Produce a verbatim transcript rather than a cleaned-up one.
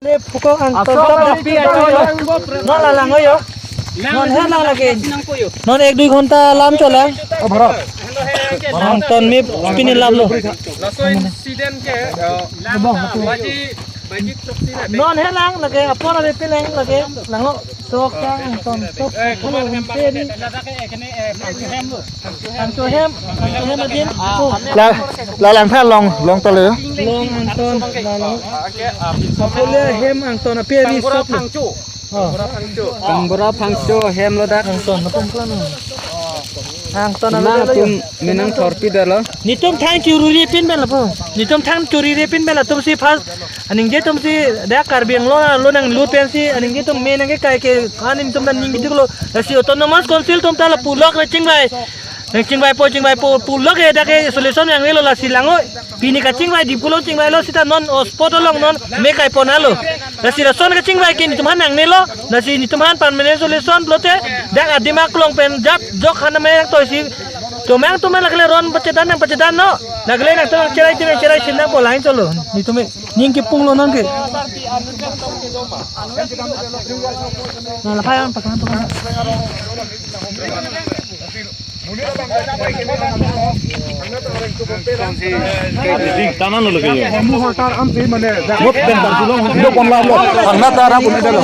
Le phuko Angton. Aso top kopi acho yo. Non la lang yo. Non he lang lake. Non ek dui ghonta lam cholang. Oh, Bharat. Angton me pini lam lo. Laso incident ke, eh, baji, baji truk sila. Non he lang lake, apor ave pe lang lake. Lango. Sok kang Angton top. Hello, Angton. Peni. Angton hem, Angton hem adin. Oh. La, la lang tha long, long tale. Long Angton, la long. Apole hem Angton ape ri stop lo. Oh. Kangbura Phangcho hem lo dak. Angton, napom plan. Angton, na alo tum menang thorpi dalo. Nitum thang chururi pin bela po. Nitum thang chururi pin bela tum si first. Aningje tum si dak Karbi Anglong lo nanglut pensi aningje tum me nangkekai ke aning tum dan ning bitik lo. Lasi autonomous council tum ta la pulok le chingbai. Nang chingbai po, chingbai po, pulok ke dak ke solution yang lo lasi lango. Pini kachingbai di pulo chingbai lo sita non o spot along non me kai pon alo. Lasi lason kachingbai ke nitum han nangne lo. Lasi nitum han permanent solution pulote dak adim aklong pen jap jok han me to si. Tumang tumang lakle ron pachedan nang pachedan no. Lakle nang tumang cherai tumang cherai sin nang polang cholo. Nitum me. Ning kipung lo nang ke. Na la phayang pakan pakan. Ding tanan lo lagi yo. Mut dan dan tulung. Dua pon lam lo. Angna ta rap pun ada lo.